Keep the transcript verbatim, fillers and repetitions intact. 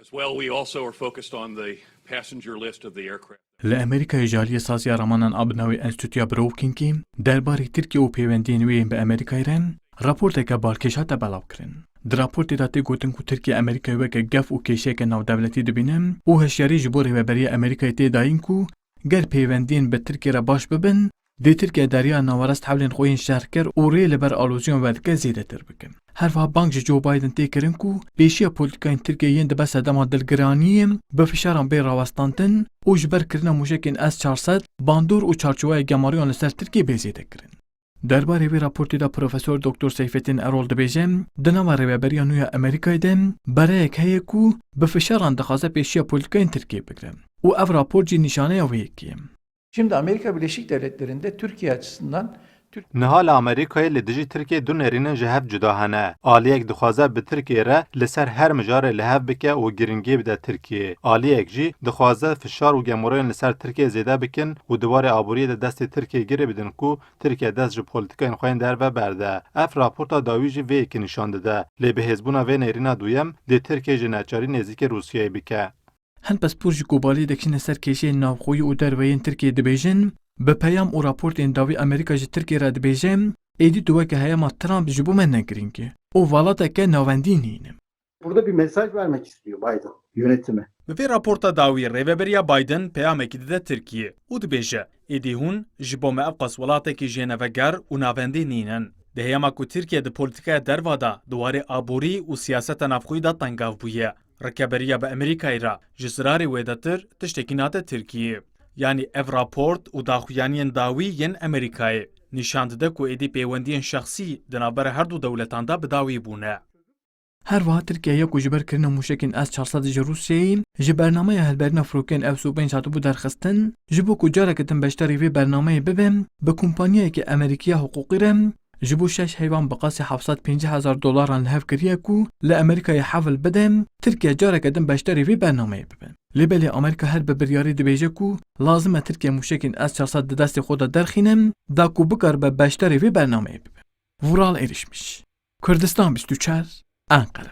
As well, we also are focused on the passenger list of the aircraft. Li Amerîkayê ji aliyê saziya ramanan a bi navê Enstitûya Brookingê derbarê Tirkiye û pêwendiyên wê yên bi Amerîkayê re raporteke balkêş hate belavkirin. Di raportê de tê gotin ku Tirkiye Amerîkayê weke gef û kêşeyeke navdewletî dibîne û hişyarî ji bo rêveberiya Amerîkayê tê dayîn ku ger pêwendiyên bi Tirkiye re baş bibin, dê Tirkiye Derya Nawerest hewlên xwe yên şerker û rê li ber aloziyên vedike zêdetir bike. Herwiha bang ji Joe Biden tê kirin ku pêşiya polîtîkayên Tirkiye yên dibe sedema dilgiraniyê bi fişaran bê rawestantin û ji ber kirina mûşekên S çar sed bandor û çarçoweya gemariyan li ser Tirkiye bê zêdekirin. Derbarê vê raportê de Profesor Doktor Seyfettin Erol dibêje, di nava rêveberiya nû ya Amerîkayê de bereyek heye ku bi fişaran dixwaze pêşiya polîtîkayên Tirkiyê bigire û ev raport jî nîşaneya vê yekê ye. Şimdi Amerika Birleşik Devletleri'nde Türkiye açısından Türk Niha li Amerîkayê li dijî Tirkiyê du nerînin ji hev cuda hene. Aliyek dixwaze bi Tirkiyê re li ser her mijarê li hev bike û giringî bide Tirkiyê. Aliyek jî dixwaze fişar û gemoreyên li ser Tirkiyê zêde bikin û di warê aboriyê de destê Tirkiyê girê bidin ku Tirkiye dest ji polîtîkayên xwe yên derve berde. Ev raporta dawî jî vê yekê nîşan dide. Lê bi hêzbûna vê nêrîna duyem dê Tirkiye ji neçarî nêzîkî Rûsyayê bike. Hin pispor ji Kobaliyê dikişîne ser kêşeyên navxweyî û derve yên Tirkiyê dibêjin, bi peyam û raportên dawî Amerîka ji Tirkiyê re dibêje, êdî tu weke heyama Trump ji bo me ne girîng e û welateke navendî nîne. Burada bir mesaj vermek istiyor Biden yönetime. Bi vê raporta dawî Rêveberiya Biden peyamekî dide Tirkiyê û dibêje, êdî hûn ji bo me ewqas welatekî jêneveger û navendî nînin. Di heyama ku Tirkiye di polîtîkaya derva de di warê aborî û siyaseta navxweyî de tengav bûye, rikeberiya bi Amerîkayê re ji zirarê wêdetir tiştekî nade Tirkiyê. Yanî ev raport û daxuyaniyên dawî yên Amerîkayê nîşan dide ku êdî pêwendiyên şexsî di navbera her du dewletan de bi dawî bûne. Her wiha Tirkiye ya ku ji ber kirina mûşekên S çar sed ji Rûsyayê ji bernameya hilberîna firokeyên F sî û pênc hatibû derxistin, ji bo ku careke din beşdarî vê bernameyê bibe, bi kompanyayeke Amerîkî ya hiqûqî re ji bo şeş heywan bi qasî heft sed pêncî hezar dolaran li hev kiriye ku li Amerîkayê hewl bide, Tirkiye careke din beşdarî vê bernameyê bibe. Lê belê Amerîka her bi biryarî dibêje ku lazim e Tirkiye mûşekên S çar sed di destê xwe de derxîne, da ku bikaribe beşdarî vê bernameyê bibe. Vural Erişmiş, Kurdistan bîst û çar, Ankara.